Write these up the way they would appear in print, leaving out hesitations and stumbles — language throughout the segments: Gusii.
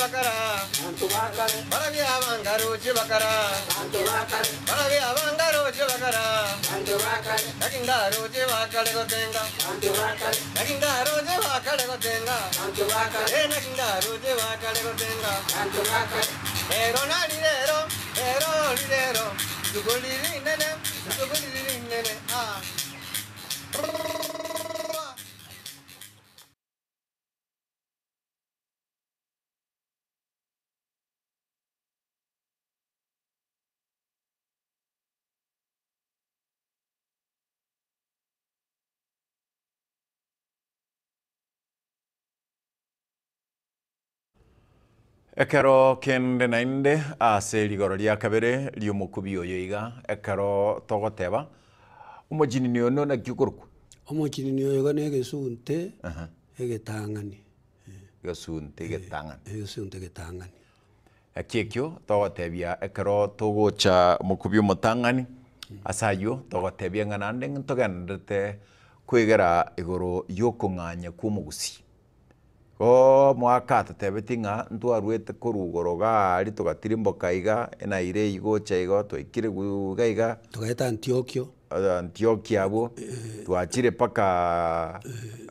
bakara Barabia abangaroche bakara Barabia abangaroche bakara Naki ndaroche bakare gotenga Naki ndaroche bakare gotenga Eh, naki ndaroche bakare gotenga Rero nari rero, rero rirero Rituko riri rinene, rituko riri rinene ah. Ekero kende naende ase rigoro ria kabere ri'omokubi oyo iga, ekero togoteba, Omochinini oyo naki okorokwa? Omochinini oyo iga na egesunte egetang'ani. Egesunte egetang'ani. Egesunte egetang'ani. Naki ekio togotebia ekero togocha omokubi omotang'ani, ase ayio togotebia ng'a naende ntogendererete kwegera igoro y'okong'anya kw'omogusii. Igo omwaka atotebetie ng'a ntwarwete korwa igoro iga aria togatirimboka iga, enaira eywo gocha igo twaikire iga iga. Togaeta Antiokio. Antiokia abwo, twachire mpaka.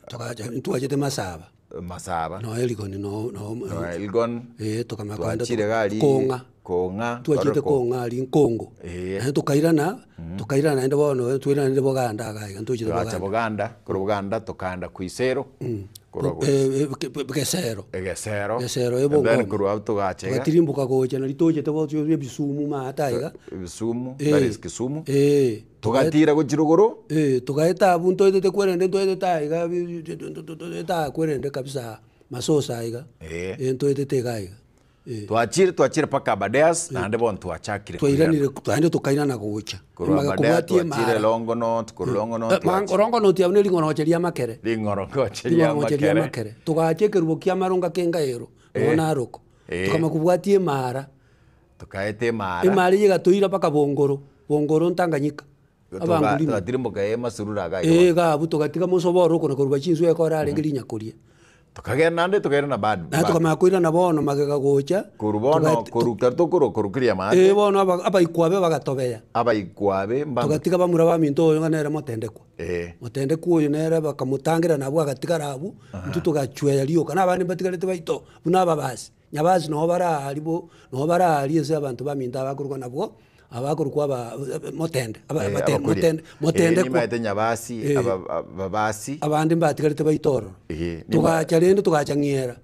Togacha ntwachete Masaba. Masaba. Noo Elgon noo noo Noo Elgon. Eh tokamanya kogenda Twachire iga aria Kong'a. Kong'a. Twachete Kong'a aria Nkongo. Eh. Naende tokairana, tokairana naende bono twairana naende Boganda iga iga ntochete Togacha Boganda. Boganda, korwa Boganda tokaenda Kuisero. Korwa Gesero. Egesero. Gesero And then ebongoma. korwa abwo togacha iga. Togatirimboka gocha nari tochete gocha ebisumu maate aiga. Ebisumu, that is Kisumu. Eh. Togatira gochia rogoro. Eh, togaeta abwo ntoetete kwerende ntoetete aiga toetete aa kwerende kabisa masosa aiga. Eh. Eh ntoetete iga aiga. Eh. Twachire twachire mpaka Aberdares naende bono twachakire koirana. Twairanire naende tokairana gocha. Korwa Emaka Aberdares kobwatia twachire emara. Longonot, korwa Longonot Ma twachi- Longonot abwo ne ring'oroche ria makere. Ring'orogoche ria Ring'orogoche ria makere. makere. Togacha ekerubo kia amaronga kenga ero, Eh. nonya Narok. Eh. Tokamanya kobwatia emara. Tokaeta emara. Emara eyio egatoira mpaka Bongoro, Bongoro Ntanganyika, Abangurima. Togatirimboka emasururu iga iga Ee iga abwo togatiga mosoba oro okona koruba chinswe ekero arenge rinyakoria. Tokagenda naende tokairana bad Naende tokamanya koirana bono magega gocha, Korwa bono togaet korwa ekero tokorwa korwa Kiriamate. Ee bono aba abaikwabe bagatobea. Abaikwabe mba Togatiga bamura baminto oyo ng'a nere motendekwa. Ee. Motendekwa oyo nere bakamotangera nabwo agatigara abwo, intwe togachweya rioka. Na abande mbatigarete baito buna ababasi. Nyabasi noo bare aaria bo, noo bare aaria ase abanto baminto abakorokwa nabwo, abakorokwa aba motende, aba Eh, motende abakuria. motende Eh, motendekwa. nimaete Nyabasi, Eh. aba- ababasi. Abande mbatigarete baito ororo. Eh, nima- Togacha rende togacha ng'era,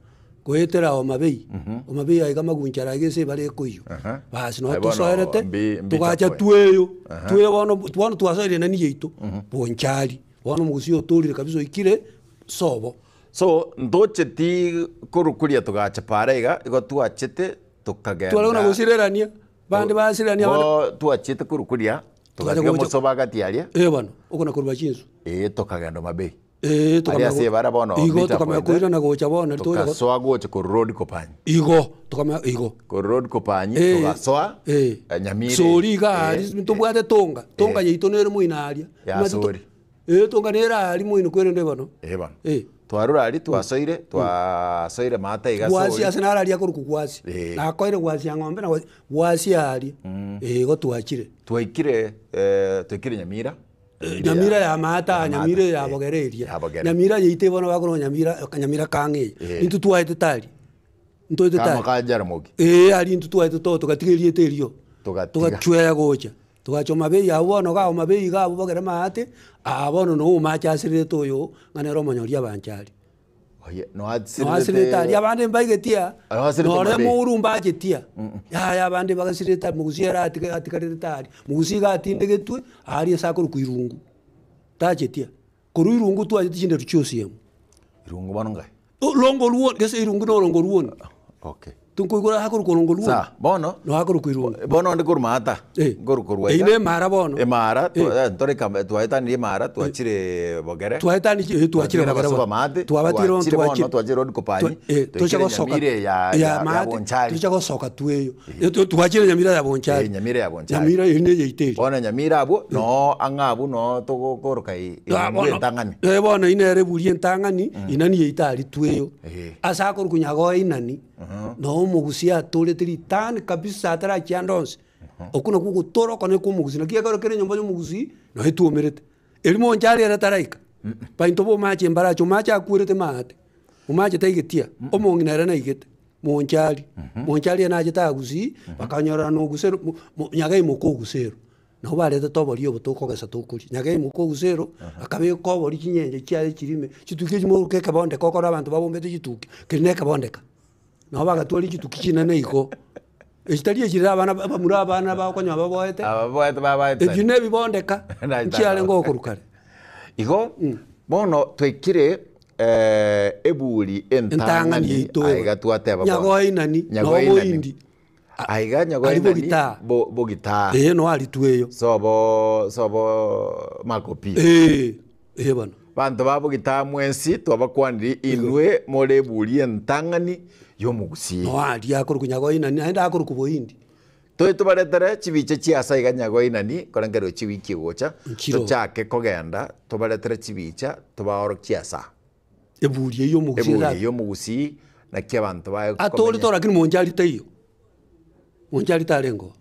goetera Homa Bay, Homa Bay aiga Magunchara aiga ase ebara ekoiywa. Aha. Basi noo Aye bono tosoerete, mbi- mbi togacha takoe. tweyo, tweyo bono bono twasoire enani yaito, Bonchari. Bono omogusii otorire kabisa oikire sobo. So ntocheti korwa koria togacha paara iga, igo twachete tokagenda. Tware buna gosirerania, bande basirerania abande. Bo twachete korwa koria, Togacha togatiga gocha- mosoba gati aria, Eh bono, okona korwa chinsu. eh tokagenda Homa Bay. Eh, tokamanya Aria ase ebara bono, igo Peter tokamanya Point, koirana gocha bono tocha go- Tokasoa gocha korwa road Kopanyi. igo, tokamanya igo. Korwa road Kopanyi, Eh, togasoa eh. eh, Nyamira. Sori iga aria, Eh, ntobwate tonga, tonga Eh. yaito nere moino aria. Ya Omanyete to- Sori. Eh, tonga nere aria moino kwerende bono. Eh bono. Eh. Twarure aria twasoire, twasoire maate iga Gwasi Sori. ase naro aria akorokwa gwasi. Eh. Nakoire gwasi ya ng'ombe na gwasi gwasi aria. Eh, igo twachire. Twaikire eh, twaikire Nyamira. Nyamira ya maate aa, Ya Nyamira maate, ya eh, bogere eria. ya bogere. Nyamira yaito bono bakorokwa Nyamira, Nyamira kang'e eye. Eh. Intwe twaetete aria. Ntoetete Kamo aria. ka Jaramogi. Ee, aria intwe twaetete oo togatiga erieta erio. Togatiga. Togachweya gocha. Togacha Homa Bay abwo bono iga Homa Bay iga abwo bogere maate, aa bono noo omache asirerete oyo ng'a nere omonyori abanchari. Oye, Noo asirerete aria abande mbaigeti aa, Noo asirerete nore Homa Bay. mouru mbacheti aa, yaya abande bagasirerete aria, mogusi ere atiga atigarerete aria. Mogusi iga atindegetwe, aria ase akorokwa irungu, tacheti aa. Korwa irungu twachete chinderu chia osiemo. Irungu bono ngai? Rongo ruoni, gese irungu na orongo ruoni. Okay. Tinkoigora akorokwa orongo ruoni. Sawa, bono No akorokwa irungu. bono onde korwa maata Eh. nkoru korwa Eyio iga na emara bono. emara Eh. twa- eh, toreka twaetanirie emara twachire bogere Twaetani eh, twachire Twachire bogere abasoba bono. maate Twabatire bono twachire bono twachire. twachire road kopanyi Twa- eh, tocha twaikire gosoka Nyamira ya ya ya ya maate, Bonchari tocha gosoka tweyo. Eh, twa- twachire Nyamira ya Bonchari. Eh, Nyamira ya Bonchari. Nyamira eyio neye yaito eria. Bono Nyamira abwo noo ang'e abwo noo togokoroka i- Ah, irungu bono- entang'ani Eh, bono inere eburi entang'ani, inani yaito aria tweyo. Eh. Ase akorokwa Nyagoe inani. Noo omogusia atorete ritang'ani kabisa atarachia ande onsi, okwo nakwo ogotora okonene kwa omogusi, naki ekero kere enyomba ya omogusii, noyo etwomerete. Erio monchari ere taraika, bainto ba omache mbarache, omache akwerete maate, omache taigeti aa, omong'ina ere naigete, monchari, monchari ere nachete aa gusii, bakanyorana na ogusero mo- mo nyagei moka ogusero. Nabo baretete obori obo tokogesa tokoria. Nyagei moka ogusero, akabeka obori chinyenje chiaye chiria ime, chituki echio moruke ekebondeka okore abanto babombete chituki, keria na ekebondeka. Nabo bagatwaria chituki chinene igo, echi tari echi rero abana abamura abana bakonyora baboete, Ababoete babaete. ebio na ebibondeka, nchiarenge gokorwa kare. Igo, bono twaikire eburi Entang'ani entang'ani yaito aiga twateba bono. Nyagoinani, Nyagoinani. noboindi. Aiga Aria nyagoinani bogitaa. bo- bogitaa. Ee no aritwe eyo. Sobo sobo Makopi. Ee, ee bono. Banto ba bogitaa mwensi twabakwanire inwe more eburi entang'ani y'omogusii. No aria akorokwa nyagoinani naende akorokwa boindi. Toe tobaretere chibicha chi'ase aiga nyagoinani korengererio chiwiki egocha, Nchiro. tochake kogenda tobaretere chibicha tobaorokie asa. Eburi eyio omogusii Eburi ere eyio omogusii naki abanto baye Atore to lakini monchari taiyo, monchari tarenge oo.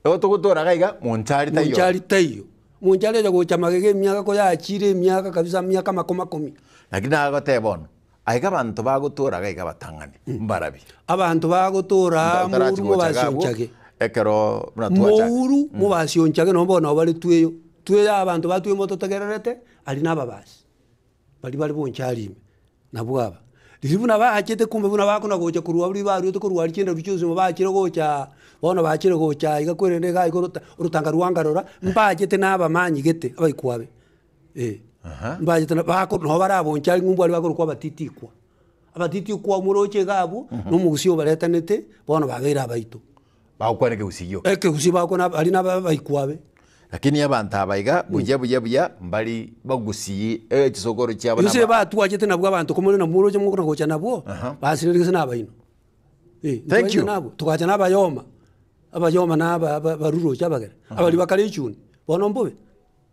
Igo togotora iga iga monchari taiyo. Monchari taiyo, monchari ocha gocha magega emiaka koyachire emiaka kabisa emiaka makumi makomi. Lakini nagoteba bono, aiga abanto bagotora iga iga abatang'ani mbarabi. Abanto bagotora aa Otarachi mouru gocha iga abwo, mobasionchage. ekero buna twachaka. Mouru mobasionchage nabo bono nabo bare tweyo, tweyo abanto ba tweyo mototegererete, aria nababasi. Baria bare bonchari ime, nabwo aba. Riria buna baachete kumbe buna bakona gocha korwa abwo riria baruete korwa aria chindaru chia obosima bachire gocha bono bachire gocha iga kwerende iga iga orota orotanga rwa ngarora, mbachete na abamanyi gete abaikwabe eh. Mbachete na bako nabo bare abonchari ng'umbu aria bakorokwa abatitikwa. Abatitikwa moroche iga abwo, na omogusii obaretanete, bono babeire abaito. Bagokwana ekegusii gioka. Ekegusii bagokwana aria naba abaikwabe. Lakini abanto aba iga buya buya buya mbari bagusii chisokoro chiabo Gose naba. batwachete nabwo abanto komore nabwo moroche mokona gocha nabwo, basirire gose nabaino. Eh, Thank ntwaete you. nabwo, togacha na abayoma, abayoma na aba aba abaruroche abagere, abaria bakare echuni, bono mbobe.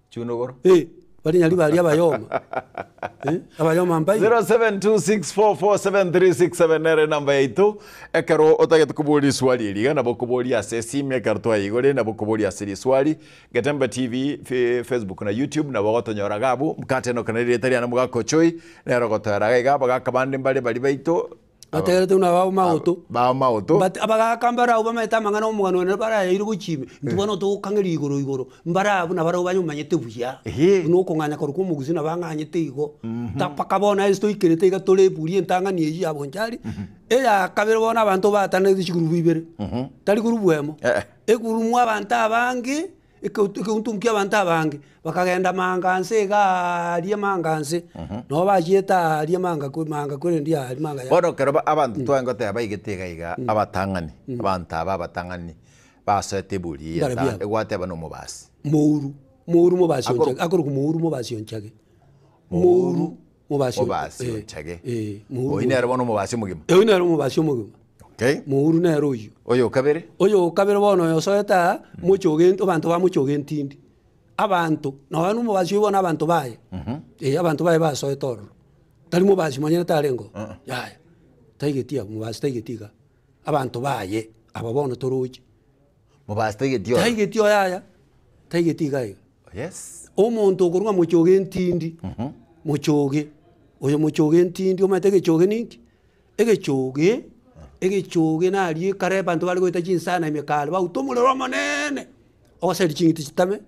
Chunogoro. Eh, baria nyari baria abayoma, eh, abayoma mbaino. 0726447367 nere enamba yaito ekero otagete koboria riswali eri iga nabo okoboria ase esimu ekero twayeigorire nabo okoboria ase riswali Getembe TV Facebook na YouTube nabo ogotonyora iga abwo mokate enoka nere erieta riane omogaka Ochoi nere ogotoera iga iga abagaka bande mbare baria baito Bategerete buna bao maoto. Bao maoto. But abagaka mbare abwo bamaete amang'ana omogano one barayaire gochia ime, intwe bono togokang'eria igoro igoro, mbare abwo nabarabwo banyomanyete buya, Ehe. buna okong'anya korwa kwa omogusii nabo ang'anyete igo, ta mpaka bono ase toikerete iga tore eburi entang'ani eywo ya bonchari, eya kabere bono abanto batanete chigurubu ibere, tari gurubu emo, Eh. egurumu abanto abange. Ekeunto ki'abanto abange, bakagenda manga nse iga aaria manga nse, nabo bachiete aaria manga kwe manga kwerendia aaria manga ya. Bono ekero abanto tware goteba baigete iga iga abatang'ani, abanto aba abatang'ani basoete eburi eye Mbare ata biabo. egwateba na omobasi. Mouru, mouru mobasi Akoro- onchage, akorokwa mouru mobasi onchage. Mouru mobasi Mobasi eh, onchage. eh, mouru Oyio nere bono omobasi omogima. Oyio nere omobasi omogima. Okay. Mouru nere oyio. Oyo okabere. Oyo okabere bono oyo osoete aa, mochoge abanto ba mochoge entindi. Abanto, nonya na omobasi oyio bono abanto baye, eh abanto baye basoete ororo. Tari mobasi monyene tarenge oo, yaya, taigeti abwo mobasi taigeti igaa. Abanto baye, aba bono toroche. Mobasi taigeti ororo. Taigeti oo yaya, taigeti iga iga. Yes. Omonto okorwa ng'a mochoge entindi, mochoge, oyo mochoge entindi omanyete egechoge ninki? Egechoge, egechoge naria ekare abanto bare goeta chinsana ime kare baguta omorero omoneene, ogoseria ching'iti chitame,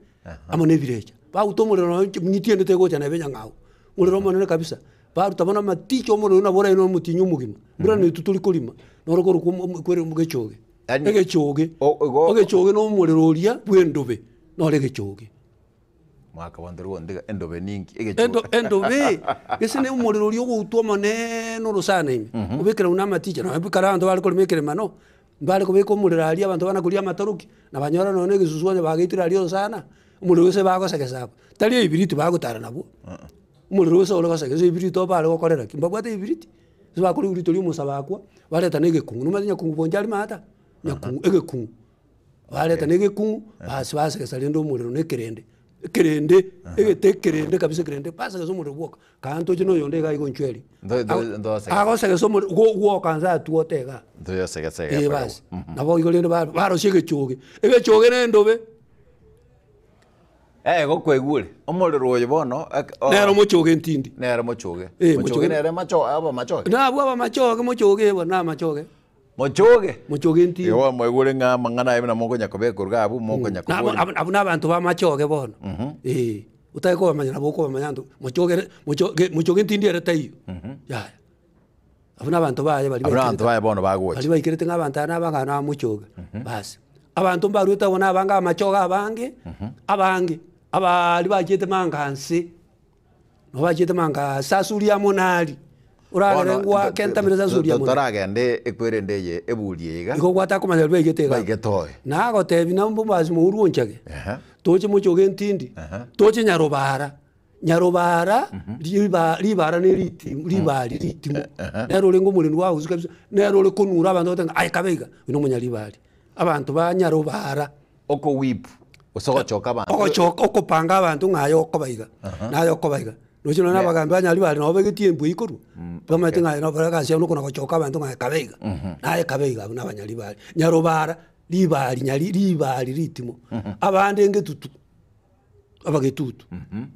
amo na ebirecha. Baguta omorero nonye ng'iti ende tegocha neba enyang'au, omorero omonene kabisa, baruta bono amaticha omorero nabo oraire omotienyi omogima, buna naintwe tori korima, noro korokwa omo kwere egechoge. Yaani, Egechoge, o- igo- egechoge na omorero oria bwa endobe, noro egechoge. Mwaka bonde rwonde endobe ninki egechoge. Endo endobe, gese na omorero oria ogoutwa omoneene orosana ime, obekera buna amaticha, nonya ekero abanto bare korema ekeremano, mbare kobeka omorero aria abanto bana koria amatoroki, na banyora nonya na egesusu onye bageitire aria orosana, omorero gose bagosegesa abwo. Tari ebibiriti bagotara nabwo, omorero gose ore gosegesa ebibiriti obare gokorera ki? Mbabwate ebibiriti, gose bakora ebibiriti oria omosabakwa, bareta na egekong'u, nomanyete nyakong'u bonchari maata? Nyakong'u egekong'u. Bareta na egekong'u, basi basegesa rende omorero na ekerende. Ekerende, egete ekerende kabisa ekerende, basegesa omorero gwoka, kaa ntoche na oyonde iga aigonchweria. Ndo- ndo- ndosegesa. Agosegesa omorero gwo- gwoka nse atwote igaa. Ntoyosegesege Eh barabwo. basi, nabo igo rende ba- barosia egechoge, egechoge na endobe. Eh, igo kwaigure, omorero oyo bono ek- o- Nere omochoge ntindi. nere mochoge. Eh, Mochoge mochoge. nere macho aba machoge. Nabwo abamachoge mochoge bo na amachoge. Mochoge. Mochoge ntindi. Igo mwaigure ng'a amang'ana aye buna mokonya kobeka iga abwo mokonya Nabo koboria. abwo abwo na abanto b'amachoge bono, eh, otari kobamanya nabo okobamanya abanto mochoge ere mochoge mochoge ntindi ere taiyo, yaya. Abwo na abanto baye baria Abwo na abanto baikerete baye bono bagocha. baria baikerete ng'a abanto aba nabang'ana na abamochoge, basi. Abanto mbaruete abwo na abange amachoge abange, abange, abaaaria bachiete manga nse. Nabo bachiete manga sasuri amo nari, oragere Bono, ngwake ntamire sasuri amo nari. Toragende ekwerende eye eburi eye iga. Igo gwatakomanya baria baigete iga. Baigete oye. Nagotebi na mbobasi mourwe onchage, Ehe. toche mochoge ntindi, Ehe. toche nyarobara, nyarobara riba ribara ne ritimo ribari ritimo, nere orenge omoremi bwa gusii kabisa, nere ore konura abanto bagoteba ng'a aye kabe iga, oyio na omonyaribari. Abanto ba nyarobara. Okowip, gose ogochoka abanto. Ogochoka okopanga abanto ng'a aye okoba iga, na aye okoba iga. Roche nonye na abagambi ba Nyaribari nabo babegetie embwa ikorwa, bamaete ng'a aye nabo egasi yabo nokona gochoka abanto ng'a aye kabe iga, na aye kabe iga abwo na abanyaribari. Nyarobara, ribari nyari ribari ritimo, abande ngetutu, abagetutu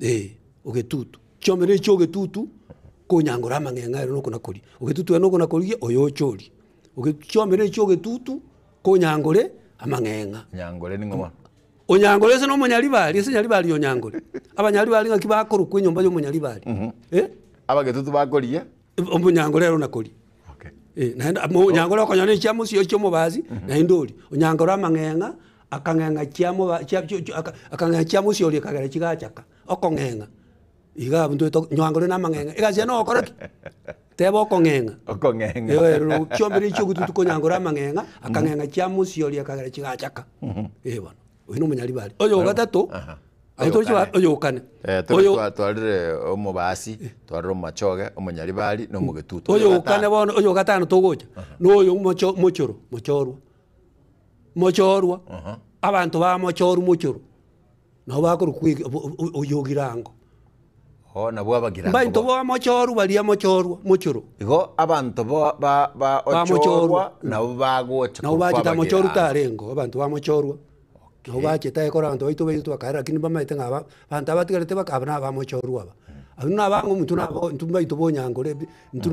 eh, ogetutu. Chiombe na echia ogetutu, konyangora amang'eng'e ere nokona koria, ogetutu ere nokona korigia oyo oche orie. Oge chiombe na echia ogetutu. Konyangore amang'eng'a. Nyangore ning'o bono? Onyangore ase nomonyaribari, ase nyaribari onyangore. Abanyaribari ng'aki bakorokwa enyomba ya omonyaribari? Eh? Abagetutu bakorigia? Omonyangore ere onakoria. Okay. Eh, naende amo onyangore okonyora ne chiamosi chia omobasi, naende oria. Onyangore amang'eng'a, akang'eng'a chiamoba chia chio chio aka akang'eng'a chiamosi oria ekagera chigachaka, okong'eng'a. Iga abwo ntoete nyangore na amang'eng'a, egasi yaye nogokora ki? Teba okong'eng'a. Okong'eng'a. Eeh chiombe chia ogotutu konyangora amang'eng'a, akang'eng'a chiamosioria akagera chigachaka. Eh bono, oyio na omonyaribari. Oyo ogatato, Aha. aye toroche ba oyo okane. Eh, tore Oyo twa- twarire omobasi, twarire omomachoge, omonyaribari, na omogetutu. oyo okane bono, oyo ogatano togocha, na oyo mocho mochoro, mochorwa. Mochorwa, abanto ba mochorwa mochoro. Nabo bakorokwa ege- bo- bo- oyogirango. Oo nabwo abagirango Mbaito bo. bo mochorwa baria mochorwa mochoro. Igo abanto bo ba ba Bamochorwa. ochorwa nabo bagocha Nabo korokwa bachete amochorwa abagirango. tarengo abanto bamochorwa. Nabo bachete aye kore abanto baito baito bakaera lakini mbamaete ng'a aba abanto abatigarete baka aba nabamochorwa aba. Abwo nabange omonto nabo intwe mbaito bonyangore bi intwe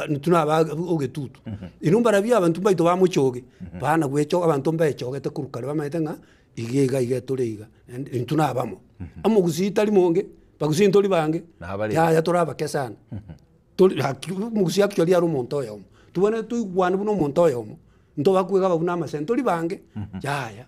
intwe naba ogetutu. Inwe mbarabwo abanto mbaito bamochoge, bana bwecho abanto mbechogete korwa kare bamaete ng'a. Iga iga iga tore iga, naende intwe nabamo. Omogusii tari monge, bagusii ntori bange, Nabare. yaya tore abake sana. Tori gaki omogusii actually are omonto oyomo. Tobwenerete toigwane buna omonto oyomo, ntobakwegaba buna amasene, ntori bange, yaya.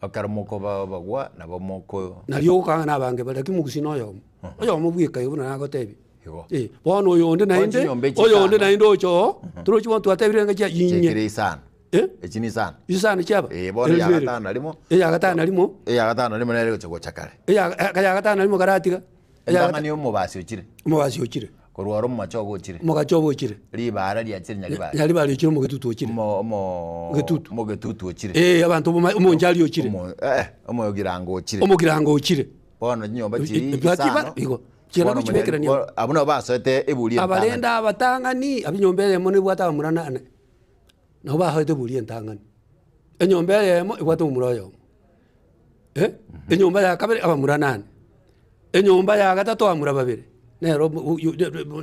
Ekero mokobabagwa nabo moko. Nario ogokanga na abange bare, lakini omogusii na oyomo. Oyomo bweka iga buna nagotebia. Igo. Eh, bono oyonde naende, chinyomba echi oyonde isano. naende ocha oo, torochi bono twatebire ng'a chia inye. Chiekire isano. Eh? Echi nisano. Isano chiaba? Eh, bono Ere ya ribere. gatano na rimo. Eya gatano na rimo. Eya gatano na rimo nere egocha gocha kare. Eya eya gatano na rimo karatiga. Eya Entang'ani gata- omobasi ochire. Omobasi ochire. Korwa oro omomachogo ochire. Omogacho obo ochire. Ribaara riachire nyaribari. Nyaribari ochire omogetutu ochire. Omo omo Getutu. omogetutu ochire. Eh, abanto boma omonchari ochire. Omo eh omogirango ochire. Omogirango ochire. Bono chinyomba chiri Bati ba- isano. igo. Chiana Bono gochibekerania. omonye- abwo nabo basoete eburi entang'ani. Abarende abatang'ani, abwo enyomba eyemo nebwate abamura nane. Nabo bahoete eburi entang'ani. Enyomba eyemo ebwate omomura oyomo, eh, enyomba ya kabere abamura nane, enyomba ya gatato abamura babere, nere omo oyo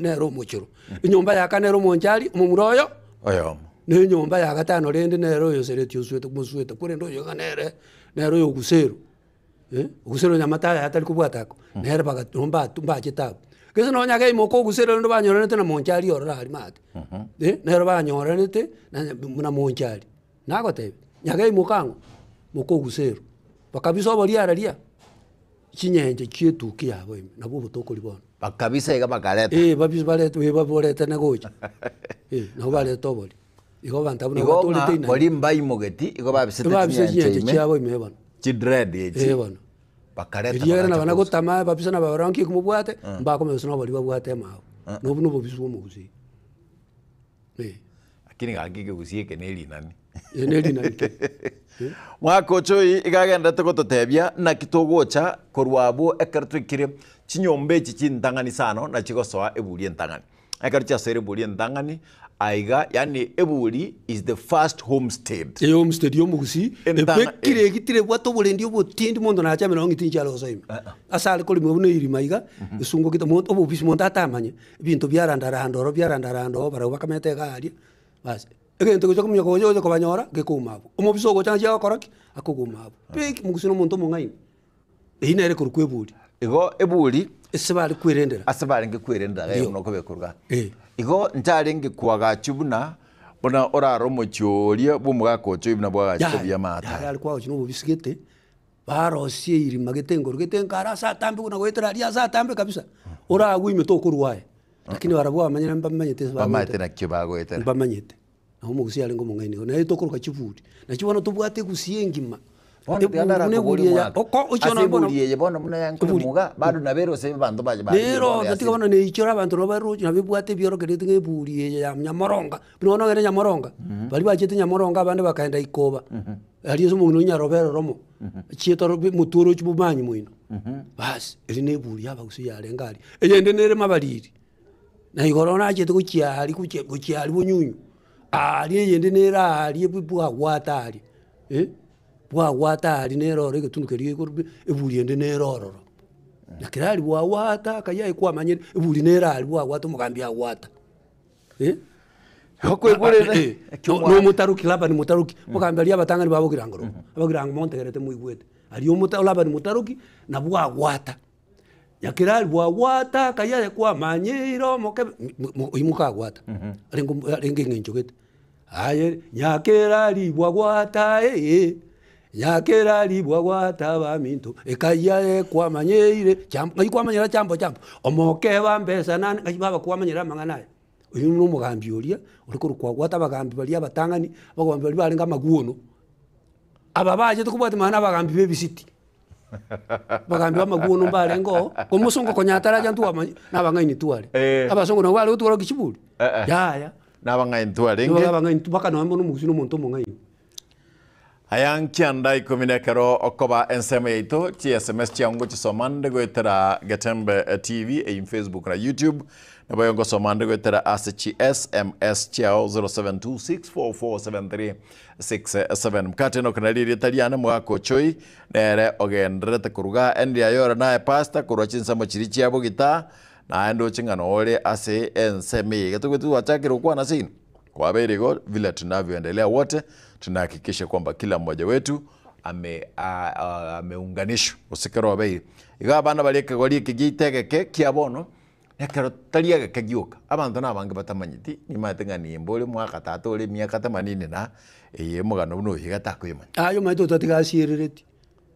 nere omochoro. Enyomba ya kane nere omonchari, omomura oyo, Oyomo. na enyomba ya gatano rende nere oyosereti osuete mosuete korende oyo iga nere, nere oyo ogusero. Ogusera onye amate aya atari kobwata ako, nere baga mbatu mbachete abwo. Gese nonya iga imoka ogusera rende banyoranete na monchari ororo aria maate, nero banyoranete na buna monchari, nagotebia, nyaga imoka ang'o, moka ogusero. Bakabisa oboria araria, chinyenche chia etuki yabo ime, nabwo obotokori bono. Bakabisa iga bakareta. Eh babisa barete eh baboretane gocha, eh nabo bareta oboria. Igo abanto abwo nabo Igo batorete ng'a inani. baria mbaimogeti, igo babisete Babise chinyenche chinyenche ime, chiabo ime bono. chidread echi, Eh bono. bakareta Eriagera bagacha nabana kousa. gotama babisa na babarora nki mobwate, mbakomanya gose nobori babwate emao. Nobwo nobobisi bwa omogusii. Eh. Lakini gaki ekegusii eke ne rinani. Eye ne rinani ki? Mwaka ocha oyi iga agenderete gototebia naki togocha korwa abwo ekero twaikire chinyomba echi chintang'ani sana nachi gosoa eburi entang'ani. Ekero chiasoire eburi entang'ani aiga yaani eburi is the first homestead. Eye homestead ya omogusii, Entang'a- ebekire egitire ebwate oborendi obotindi monto nache ame nonye ng'iti inche are gosoa ime. Ase are koremiwa buna erima iga, esungokete monto obobisi monto atamanye, ebinto biarandaranda oro biarandaranda oo barabwo bakamenta iga aria, bas. Egento gocha kominyoka gocha gocha kobanyora, gekouma abwo. Omobisa ogocha ng'aki agokora ki? Akoguma abwo. Beki omogusii na omonto omong'aini, eywo nere korokwa eburi. Igo eburi. Ase bare kwerendera. Ase barenge kwerendera Ndio. buna okobeka iga. Eh. Igo ncharenge koagachwa buna buna orare omochie oria bwa omogaka ocha oyio buna bwagachete Yaya, buya amato yaya aya. are koagachwa na obobisi gete, barosie erima gete engoro gete enkare ase atambe buna goetera aria ase atambe kabisa, oragwe ime tokorwa aye. Lakini barabwo bamanyire mbamanyete ase Bamaete bagoetera. nakio bagoetera. Mbamanyete. Nabo omogusii arenge omong'aini igo. Naye tokoroka chiburi. Nachi bono tobwate egusii engima. Bono Eburi tiga buna narakoborie eburi eya omwaka. oko ochi Ase bono bono eburi eye bono buna yankore eburi. muga, bado nabo ere ase abanto baye barenge Nero bono tiga yasire. bono neichore abanto nabo baroche nabo ebwate ebiorokererio ng'a eburi eye ya Nyamoronga. Buna bono ogende Nyamoronga, baria bachete Nyamoronga abande bakaenda Ikoba, aria ase omong'ina o Nyarobero romo, chieta oro motwe oroche bomanyi moino. Baas, eria na eburi ya abagusii yarenge aria. Eyende nere mabariri, na igoro nachete gochia aria gochia gochia aria bonyunyu, aaria eyende nere aaria bu bwagwata aria eh, bwagwata aria nere oro egetunu keria gekorwa eburi ende nere ororo. Na kera aria bwagwata akayia aye kwamanyire, eburi nere aria bwagwata omogambi agwata eh. Okoigorera Na omotaroki Labani motaroki, mogambi aria abatang'ani ba bogirango robo, abagirango montegerete moigwete. Aria omota Labani motaroki, nabwo agwata. Nyakera aria bwagwata akayia aye kwamanyeire omokebe oywo mokagwata, arenge omo arenge eng'encho gete. Aye nyakera aria bwagwata eh, nyakera aria bwagwata abaminto, ekayia aye kwamanyeire chambo ng'ai kwamanyera chambo chambo, omokeba mbesa nane ng'ai baba kwamanyera amang'ana aya. Oyio buna omogambi oria, ore korokwa agwate abagambi baria abatang'ani, abagambi baria barenge amaguono. Aba bachete kobwatia mang'ana abagambi ba ebisiti, abagambi b'amaguono mbarenge oo, ko omosongo konya ataracha ntwamanya na abang'aini tware. Eh. Abasongo nabo bare gotwara kichiburi? Eh, eh. Yaya. Na abang'aini twarenge. Nigo abang'aini mpaka nonye bono omogusii na omonto omong'aini. Aya nkianda ikomi na ekero okoba ensemo yaito, chi sms chiao ngochisoma nde goetera Getembe TV eyio Facebook na YouTube, naboigo ngosoma nde goetera ase chi sms chiao 0726447367. Mkate Enock nario erieta riane mogaka Ochoi nere ogendererete koruga Henry Ayore naye pastor korwa chinsemo chiria chia Bogita naye ndoche ng'a nore ase ensemo eye iga tobwate twachakire gokwana seino. Kwabeire igo vile tunavyoendelea wote tunahakikisha kwamba kila mmoja wetu ame ameunganishwa gose kero obeire. Igo abana baria ekegori eke giaito egeke kia bono, ekero tari egeke gioka, abanto na abange batamanyeti, nimanyete ng'a nimba ore mwaka tata ore emiaka themanini na eye omogano buna oyo iga takoyomanya. Aye omanyete otatiga asierereti.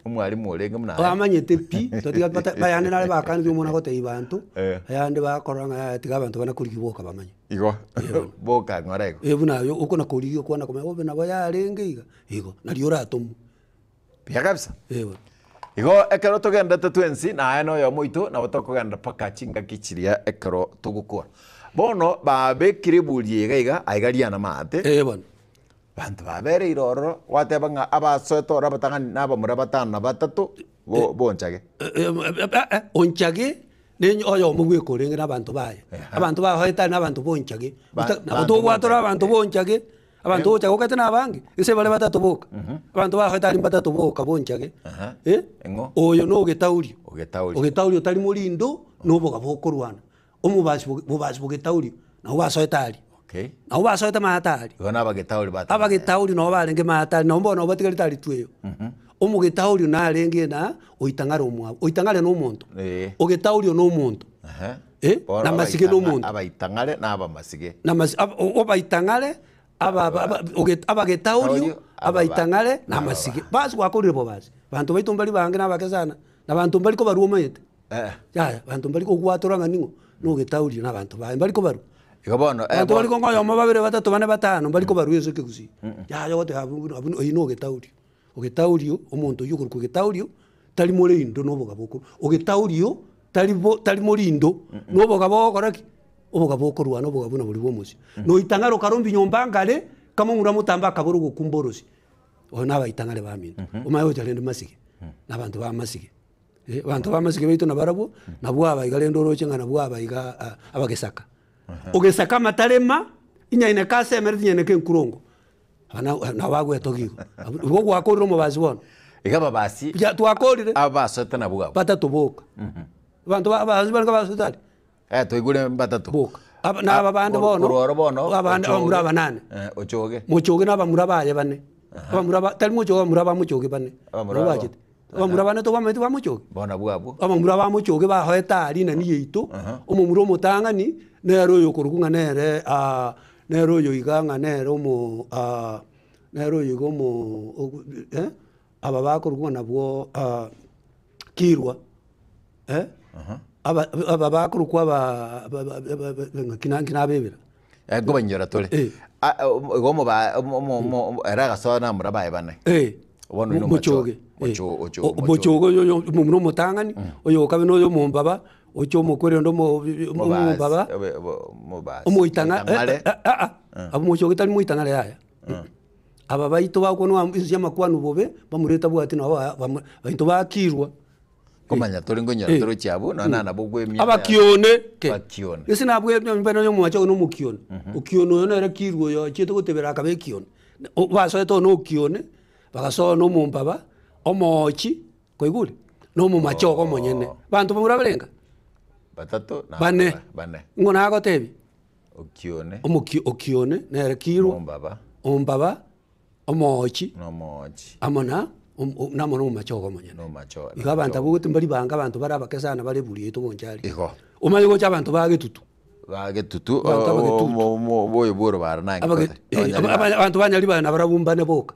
Omwalimu orenge buna aye. Bamanyete pi, totiga bata bayande nare bakaneti omwana agotebia banto, Eh. ayande bakorora ng'a yaya tiga abanto bana korigia boka bamanye. Igo, boka ng'ora igo. Eh buna aye okona korigia okwana komanya bobe nabo yarenge iga, igo, nario oratomwe. Buya kabisa. Eh bono. Igo ekero togendete twensi, naye na oyomo oito, nabo tokogenda mpaka chingaki chiria ekero togokora. Bono babekire eburi eye iga iga, aiga riana maate. Eh bono. Abanto babereire ororo, gwateba ng'a abasoete ororo abatang'ani nabamura batano na batato bo bonchage. Onchage nenye oyomo bweka orenge na abanto baye. Abanto baye tari na abanto bonchage. Ba- Ota- nabo banto tobwatore bonchage. abanto bonchage, abanto bonchage okagete na abange, gese bare batato boka. Abanto baye tari mbatato boka bonchage. Aha. Eh, Eng'o? oyo na ogetaurio. Ogetaurio. Ogetaurio otari morindo, na oboga bokorwana. Omobasi boge bobasi bogetaurio, nabo basoete aria. Okay. Nabo basoete maate aria. Igo nabagetauri batang'ana. Abagetauri nabo barenge maate aria, nabo bono batigarete aria tweyo. Omogetauri narenge na oitang'are omwabo, oitang'are na omonto, Eh. ogetauri na omonto, Ehe. eh, Bono na masige na abaitang'a- omonto. Abaitang'are na abamasige. Na masi- ab- o- obaitang'are, aba- aba- aba- oge- abagetaurio, Taurio, ababa- abaitang'are, na ababa. amasige. Basi gwakorire bo basi. Banto baito mbari bange na abake sana, na banto mbari kobarwa omanyete. Eh. Yaya, banto mbari kogwatora ng'a ning'o, nogetaurio na abanto baye, mbari kobarwa. Igo bono, eh, Abanto bono- bari konga oyomo, babere, batato, bane, batano, mbari kobarwa ase ekegusii. Yaya ogoteba abwo buna abwo oyio na ogetaurio. Ogetaurio, omonto oyio okorokwa ogetaurio, tari morendo na obogabo okorwa. Ogetaurio, tari bo tari morindo, na obogabo ogokora ki? Obogabo okorwana obogabo buna boria bwa omosie. Na oitang'are okare ombia nyomba nkare, Kama omura motambe akabora ogokumba orosie, oyo nabaitang'are baminto. Omanye gocha rende masige, na abanto ba masige. Eh, abanto ba masige baito nabarabwo, nabwo aba iga rende oroche ng'a nabwo aba iga abagesaka. Ogesaka amatarema, inyaineke ase emereti inyaineke enkurongo. Aba na nabo bagwetogia igo. Abwo igo gwakorire omobasi bono. Iga ababasi Buya twakorire. abasoete nabwo abwo. Batato boka. Abanto ba ababasi barenge basoete aria. Eh, twaigure mbatato. Boka. Aba na aba bande bono. Korwa oro bono. Abande abamura abanane. Eh, ochoge. Mochoge na abamura baye bane. Abamura ba tari mochoge abamura ba mochoge bane. Abamura Nabo abo. bachete. Abamura bane tobamanyete ba mochoge? Bono abwo abwo. Abamura ba mochoge bahoete aria inani yaito, omomura omotang'ani, nere oyo okorokwa ng'a nere nere oyo iga ng'a nere omo nere oyo iga omo eh, aba bakorokwa ng'a nabwo Kirwa, aba aba bakorokwa aba ng'aki ng'aki nabebera. Nkobainyora tore. Eh. Ah, o- igo omoba omo- omo- omo- ere agasoa na abamura baye bane. Eh, Bono oyio mochoge. Mocho- Eh. ocho- O- Mochoge oyo oyo omomura omotang'ani, oyo okabe na oyo omombaba, oche omokwe rende omo omombaba, Mobasi, obe- obo- mobasi. omoitang'a Moitang'are. eh, ah ah, abwo mochoge tari moitang'are yaya. Aba baito bakwanwa inse y'amakwano bobe, bamura etabwati nabo ba- bamura baito bakirwa. Komanya tore nkonyora Eh. torochi abwo, nonya na nabwo bwa emiaka Abakione ke. Bakione. Ase nabwo mbene oyo omoacha oyo na omokione. Okione oyo nere kirwe oyo ochiete gotebera akaba ekione. O basoete oyo na okione, bagasoa na omombaba, omoochi, kwaigure? Na omomache ogo omonyene. Abanto bamura barenga? Batato na Bane. bane. Ng'o nagotebia? Okione. Omoki okione nere kirwe. Omombaba. Omombaba. Omoochi, Nomoochi. amo na amo nomomache ogo omonyene. Nomomache ogo. Igo abanto abwo goti mbari bange abanto bare abake sana bare eburi yaito bonchari. Igo. Omanye gocha abanto ba getutu. Ba getutu, Abanto aba getutu. oyo bwa orobaro nange Abage kote. eh, Nonya aba- riba- abanto ba Nyaribari nabarabwo mbane boka.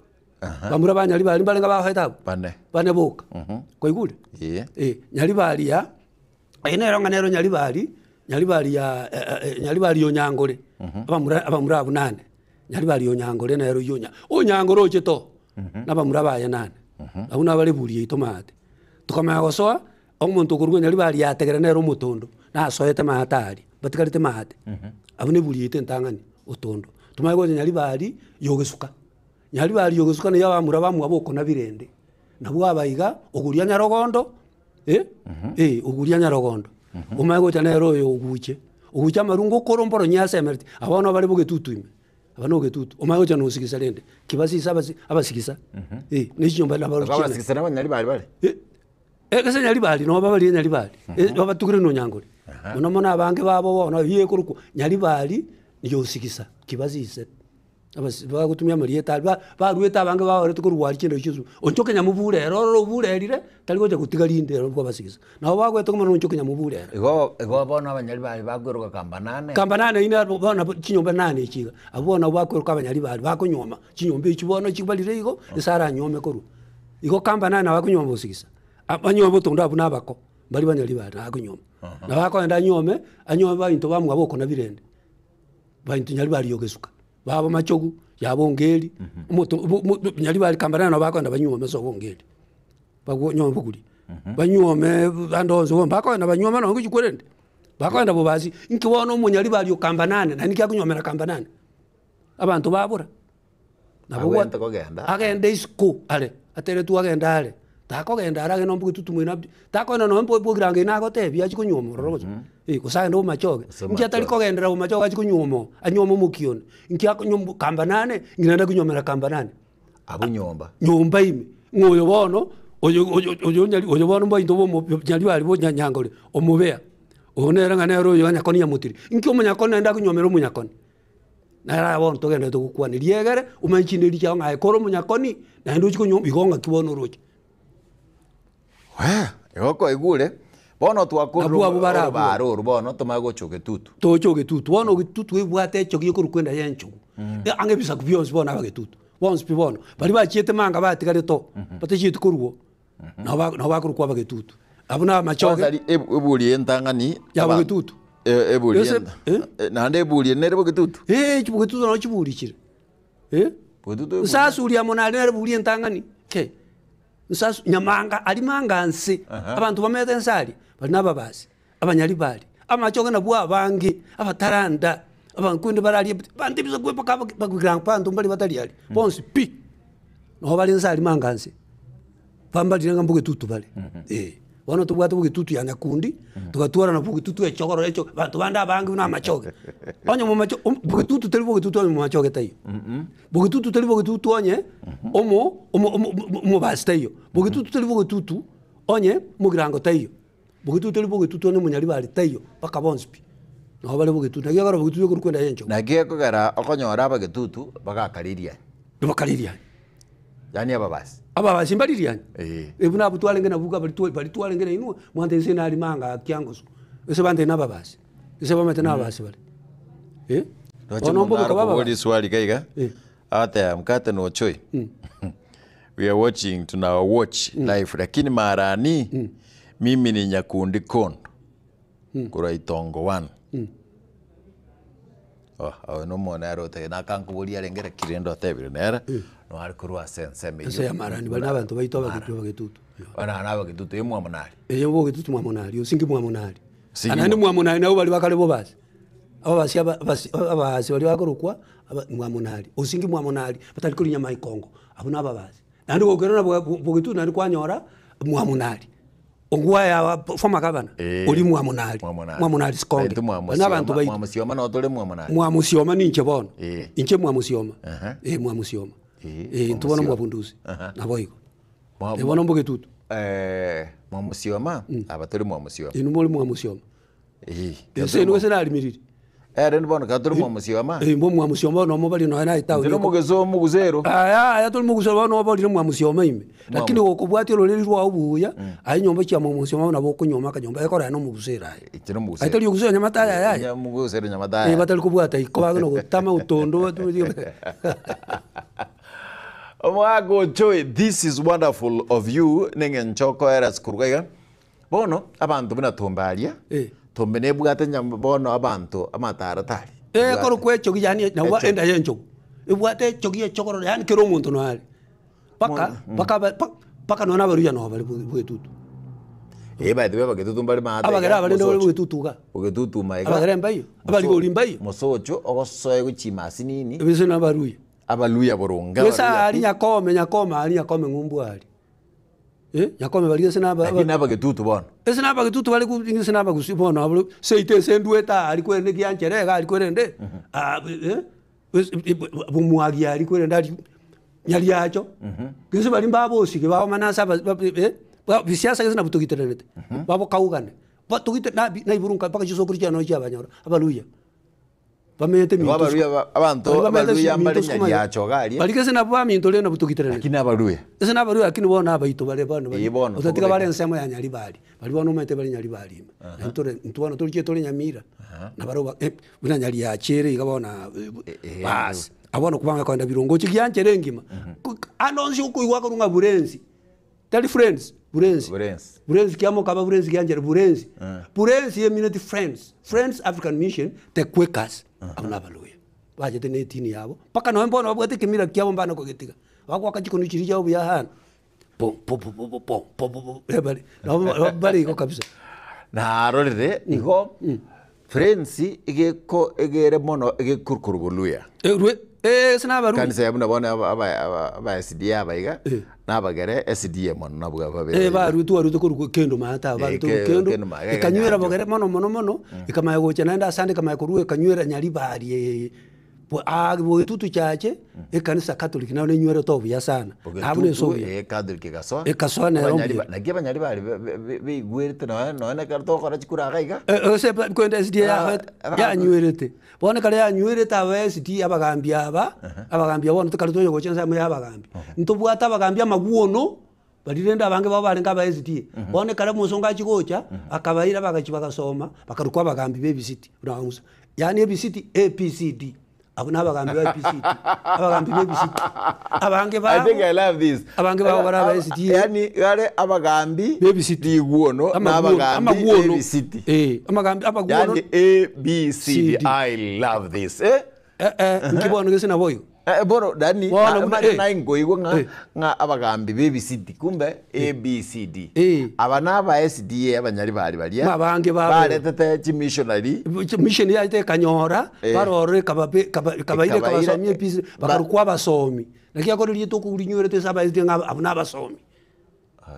Bamura ba Nyaribari mbarenge bagoeta abwo? Bane. Bane boka. Kwaigure? Ee. Eh, Nyaribari ya. Eye nero ng'a nero Nyaribari, Nyaribari ya Nyaribari ya Onyangore, abamura abamura abwo nane, Nyaribari ya Onyangore nero oywo onya Onyangore ochete oo, na abamura baye nane, abwo nabare eburi yaito maate. Tokamanya gosoa, omonto okorwa Nyaribari yategera nere omotondo, nasoete maate aria, batigarete maate, abwo na eburi yaito entang'ani, otondo. Tomanye gocha Nyaribari ya ogesuka, Nyaribari ya ogesuka nigo abamura bamwabo okona birende, nabwo aba iga, ogoria nyarogondo. Eh, eh, oguria nyarogondo, omanye gocha nere oyo oguche, oguche amarungu okore mboro onye asemereti, aba bono bare bogetutu ime, aba na ogetutu, omanye gocha na osigisa rende, ki basisa abasi abasigisa, eh, na echinyomba nabo Igo abasigisa nabo nyaribari bare? Eh, egese nyaribari nobo baria nyaribari, eh, babatugire na onyangore, mono mono abange babo bono eywo ekorokwa nyaribari ya osigisa, ki basise. Abas bagotumia amarieta aria, ba baruete abange baorete korwa aria chindageka chi'osubu, onchoke nyamobure ere orore obure erire, tari gocha gotiga rinde ero bw'abasigisa. Nabo bagwete komana onchoke nyamobure ere. Igo igo bono abanyari baria bakweroka kamba nane. Kamba nane ine abwo bono nabo chinyomba nane echi iga, abwo bono nabo bakweroka abanyari baria bakonyuoma chinyomba echio bono chibarire igo, ase aranyuome korwa. Igo kamba nane nabo akonyuoma bosigisa, anyuome botondo abwo na abako, mbaria banyari baria nakonyuoma. Nabo akogenda anyuome, anyuome bainto bamwabo okona birende. Bainto nyaribari yogesuka, baba machogu, yaba ongeri, omoto bo mo nyaribari kambana nabo bakogenda banyuome ase obongeri, bagwo nyuome boguri, banyuome ande onsi bono bakogenda banyuome nonye gochia kwerende, bakogenda bobasi, inki bono omonyaribari o kamba nane naende nki akonyuomera kamba nane? Abanto babora. Nabo gwa- Agwente kogenda. agende isiko are, ateretwe agende are, takogenda are agende nomba getutu moino abdi, takogenda nonye mbo bogirango eye nagotebia achie konyuoma ororo gose, eh, gose agende bomachoge. Gose Inki atari Machoge. kogenderera bomachoge achie konyuoma oo, anyuome omokia one, inki akonywa kamba nane, ng'ina naende akonyuomera kamba nane. Abwo nyomba. Nyomba ime, ng'a oyo bono, oyo oyo oyo nyari oyo bono mbaito bomo nyari baria bo nyangore, omobea, oyo nere ng'a nere oyo nyakoni nyamotiri. Inki omonyakoni naende akonyuomera omonyakoni? Nere aye bono togenderete gokwana riegere, omanye chinderi chiao ng'a aye kore omonyakoni, naende ochie konywa igo ng'aki bono oroche. Wee, igo kwaigure, bono twakorire Abwo abwo bare abwo. orobaro oro bono tomanye gocha ogetutu. Toche ogetutu, bono ogetutu ebwate echogi ekorokwa enda ya enchogu. Ang'e ebisaku bionsi bono abagetutu, bonsi pi bono, baria bachiete manga batigarete oo, batachieti korwa oo, nabo ba nabo bakorokwa abagetutu. Abwo na amachoge. Kwanza ri ebu- eburi entang'ani Ya aba- bogetutu. E- eburi Ese- enta- eh? eh, naende eburi ere nere bogetutu. Eh, chibogetutu nabo chiburi chire, eh. Bogetutu eburi. Nsasuri amo nare nere buri entang'ani, ke, nsasu nyamanga aria manga nse, abanto bamete nse aria, baria na ababasi, abanyaribari, amachoge nabwo abange, abataranda. Abankwende bararie abanto ebisaku mpaka abake bagoikera abanto mbare batari aria, bonsi pi, nabo bare nse aria manga nse, bambarire ng'a mbogetutu bare, eh. Bono tobwate bogetutu ya nyakundi, togatwara na bogetutu echogoro echo abanto bande abange buna amachoge. Onye momacho om bogetutu teri bogetutu onye momachoge taiyo, bogetutu teri bogetutu onye omo omo omo omobasi taiyo, bogetutu teri bogetutu onye mogirango taiyo. Bogetutu tori bogetutu onye omonyaribari taiyo, mpaka bonsi pi, nabo bare bogetutu. Naki ekero bogetutu ekorwa kwenda enchogu. Naki ekogera okonyora abagetutu bagakara erianyi. Bakare erianyi. Yaani ababasi. Ababasi mbari rianyi. Eeh. Eh buna abwo twarenge nabwo iga baria baria twarenge nainwe, mwantebia ase narima anga kiangoso, ase bantebia na ababasi, ase bamanyete na ababasi bare eh. Roche Bono omonto mbobe are koba koboria ababasi. eswali iga iga, Eh. agoteba mkate na ochoi, we are watching tuna watch live lakini marani mimi ni nyakundi kondo korwa itongo one. Oh, oyo nomonto nere otagete nakankoboria arenge lakini rende otebire nere noare korwa ase ensemo Ense ya eyio. marani bari na abanto baito abagetu abagetutu. Bono aba nabagetutu eye mwamonari. Eye bogetutu mwamonari osingi mwamonari. Osingi Naende mwa- mwamonari nabo baria bakare bobasi. Ababasi aba abasi abahasi baria bakorokwa aba mwamonari, osingi mwamonari, batari korinya maikongo, abwo nababasi. Naende gokerora bwa bogetutu naende kwanyora mwamonari, ongwaya former governor, Eh, oria mwamonari, Mwamonari. mwamonari sikonge. Naintwe Baria na abanto mwamusioma baito. mwamusioma noo tore mwamonari. Mwamusioma ninche bono, Eh. inche mwamusioma, Aha. eh mwamusioma, Eh, eh intwe bono mwamusioma. mwabundusi, Aha. naboigo. Mwa- Eh bono mbogetutu, Mwamusioma, aba tori mwamusioma. inwe more mwamusioma. Eh, Ense eno gose narimiriri. Eh, rende bono ekero tori mwamusioma. Eh, mbo mwamusioma bono omo bari nonya na etown Inche nomogeso omogusero. Aya aya tori mogusero bono oborire mwamusioma ime. Lakini gokobwatia ororeri rwao buya, aye nyomba chia mwamusioma nabo okonyoma akanyomba ekero aye nomogusero aye. Inche nomogusero. Aye tari ogusero nyamate aya yaya. Inche omogusero nyamate Eh, aya. batari kobwata iko bagenda gotama otondo Omogaka Ochoe, this is wonderful of you, neng'encho okoera ase korwa iga. Bono abanto buna Tombe aria, Eh. Tombe nebwate nyam bono abanto amataro tari. Eh, ekorokwa echogi yaani nabo Echogi. enda ya enchogu. Ebwate echogi echogororo yaani kera omonto noyo are. Mpaka, mpaka aba pa mpaka nonya na abaruya nabo bare bwe bwetutu. Eh, by the way abagetutu mbare maate Abagere iga, aba rende bare mosocho. bwetutu iga. Bogetutu maiga. Abagere mbaiyo, abarigori mbaiyo. Mosocho ogosoe gochia masinini. Ebise na abaruya. Abaluya boronge, Gose abaluya aria pi. Nyakome, Nyakome aria Nyakome ng'umbu aria. Eh, Nyakome baria ase naba Lakini nabagetutu bono. Ase nabagetutu bare ku ase nabagusi bono abwo seito ase ndwete aria kwerende gianchere iga aria kwerende ah eh, bomwagi aria kwerende aria nyariacho, gese baria mbabosige baomana ase aba ba eh, ba bisiasa gese nabwo togiterenete, babokaugane, batogite nabi naiburu nka mpaka chisokoro chiane noo chiabanyora, abaluya. Bamenyete Igo minto abaruya siko- ba- abanto Baria bamenyete abaruya mbare minto siko maye. nyariacho iga aria. Baria gese nabwo baminto rende nabwo togiterenete. Lakini abaruya. Ase nabaruya lakini bono abaito bare bono Ee, bono otatiga bare tokobeka. ensemo ya Nyaribari, baria bono omanyete bare Nyaribari ime. Naintwe tore intwe bono toriche tore Nyamira, nabarobwo ba eh, buna Nyariacho ere iga bono aa Eh, baas. Abwo bono kobanga kogenda birongo oche gianchere engima, ko ande onsi okoigwa korwa ng'a burensi. Tari friends, burensi. Burensi. Burensi kiamokaba burensi gianchere burensi. Burensi emineti friends. Friends African Mission, the Quakers. Abwo nabaluya. Bachete na etini yabo, mpaka nonye bono babwate ekemira kiabo mbana kogetiga. Bagoaka chikonu chiria chiabo buya sana, po po po po po po po po ebare nabo bare igo kabisa. Narorire igo Friends egeko egere mono egekorwa Boluya. Erwe eh ase nabarure. Kanisa ya buna bono aba aba aba aba SDA aba iga, Eh. na abagere SDA mono nabwo aba babere Eh iga. barwete twarwete korwa kendo maate aba Eh, barwete ke- korwa kendo, kendo maega iga ekanywera nyancho. bogere mono mono mono, ekamanya gocha naende asande ekamanya korwa ekanywera Nyaribari eye bo aa bogetutu chache, ekanisa Catholic naro nenywerete obuya sana, nabo na Bogetutu obuya. eh Catholic egasoa, Ekasoa nero abanyari mbuya. ba naki abanyari bari be- be- be- beigwerete nonya nonya ekero togokora chikura iga iga. Eh, gose ba kwenda SDA Ah, yagoete aba- yanywerete, bono ekero yanywerete aba SDA abagambi aba, abagambi aba bono tokare tonya gocha ensemo ya abagambi, ntobwate abagambi amaguono, baria rende abange babo barenge aba SDA, bono ekero omosongo achia gocha, akabaira bagachia bagasoma, bakarokwa abagambi ba ebisiti buna Musa, yaani ebisiti ABCD, abwo na abagambi ba ABCD, abagambi ba ebisiti, abange I babo. think I love this. Abange babo bare aba SDA. Yani gare abagambi B'ebisiti. riguono na Amaguono, abagambi amaguono. b'ebisiti. Eh, amagambi abaguono. Yani A B C D. C, D. I love this. Eh? Eh, eh, nki bono gese naboigo. Eh, bono dani Bono buna- mari eh. naye nkoigwa ng'a Eh. ng'a abagambi b'ebisiti kumbe A B C D Eh. aba na aba SDA abanyari bari baria Abange babo. baretete chimissionary Mission yaito ekanyora Eh. barorora ekabape ekaba ekabaira Ekabaira, ekabasomia epeace ba- bakarokwa abasomi. Naki akore rieta okorinyorete ase abaetie ng'a abwo na abasomi.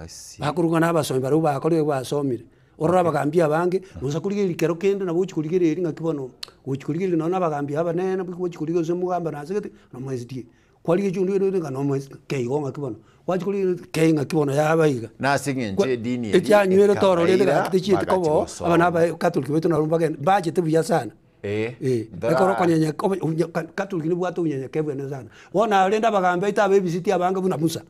I see. Bakorwa ng'a na abasomi barabwo bakorire basomire. Orore abagambi abange, nosa korigereria kero kende nabo ogochi korigereria ng'aki bono, gochi korigereria nonye na abagambi abanene gochi korigereria gose omogamba nasegete, nomo SDA. Kwarigia chionde onde ng'a nomo SDA, kei igo ng'aki bono, gwachi korigereria kei ng'aki bono yaba iga. Na ase eng'encho edini eria Echianywere tororete ekabaira gaki techieti bagachi koboo, gosoma. aba na abae catholic baito nabo mbagende mbachete buya sana. Eh, Eh, ntora- ekero okonyenya obo- obunya ka- catholic nibwate obonyenyekevu bwene sana. Bono aa rende abagambi baito abebisiti abange buna Musa,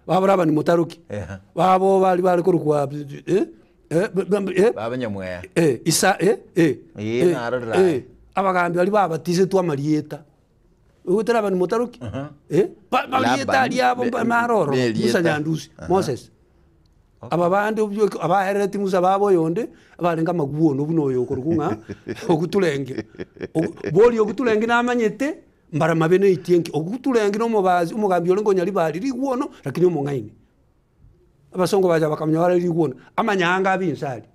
babo Labani motaroki, Ehe. babo baria bare korokwa eh, eh, eh, Baba Nyamweya. eh, Isa eh, eh, Eh, eh, narorire eh, aye. abagambi baria babatisetwe amarieta, ogoetera Labani motaroki, eh, ba- barieta Laban, aria abo be- mba- maroro, berieta. Musa Nyandusi, Moses. Aba bande obio abaerereti Musa babo oyonde, abarenge amaguono buna oyo okorokwa ng'a oguturenge. Ogu boria oguturenge namanyete, mbara mabe na etienki, oguturenge na omobasi omogambi orenge onyaribari riguono, lakini omong'aini. Abasongo bacha bakamonyora riguono, amanyanga abinsa aria.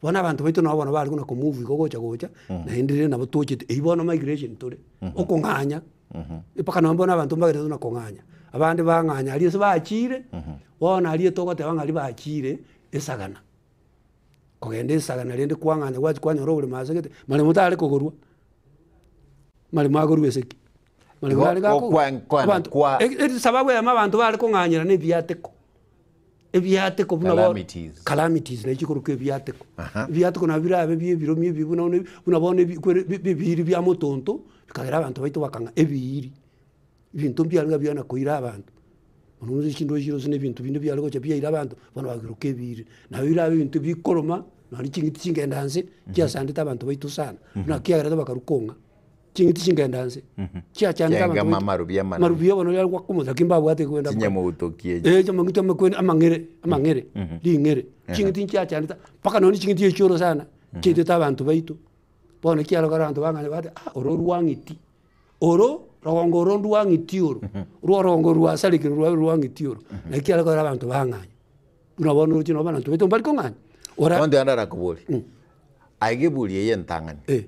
Bono abanto baito nabo bono bare buna komove igo gocha gocha, naende rende nabo tochete, eywo bono migration tore, okong'anya, mpaka nonye bono abanto mbagerete buna kong'anya. Abande bang'anya aria ase bachire, bono aria togoteba ng'a aria bachire, esagana. Kogenda esagana rende kwang'anya gwachia kwanyora oboremo ase gete, maremo tare kogorwa, maremo agorwe ase ki? Maremo Igo are gakogorwa. okwa- kwana Abanto kwa- e- esababu eyemo abanto bare kong'anyera na ebiateko. Ebiateko buna bono Calamities. calamities nachi chikorokwa ebiateko. Aha. Ebiateko nabo birabe bia ebiromi ebi buna bono buna bono ebi kwere bi- bibiiri bia motonto, bikagera abanto baito bakang'a ebiiri. Ebinto mbiarenge biana koira abanto, mono mono chindoche chire na ebinto binde biare gocha biaira abanto, bono babiroka ebiiri. Nabo birabe ebinto bikoroma, nonye ching'iti chingenda nse, chiasandete abanto baito sana, buna kiagerete bakarwa kong'a. Ching'iti chingenda nse, chiachandete abanto Chiaenga baito. amarubia amanene. Amarubia bono yare goaka lakini mbabwate kwenda Chinyamoutoki echi. Eh, chinyamoutoki amakwene amang'ere amang'ere ring'ere. Ching'iti nchiachandete mpaka nonye ching'iti echio oro sana, chiaitete abanto baito. Bono ekiagera abanto bang'anya bagoteba ah oro orwang'iti, oro rogongo oro ndwang'iti oro, orwo orogongo rwasarekire rwabe rwang'iti oro. Naki kiagera kore abanto bang'anya. Buna bono oroche nabo abanto baito mbari kong'anya, ora Bono tiga ndarakoborie, aiga eburi eye entang'ani. Eh.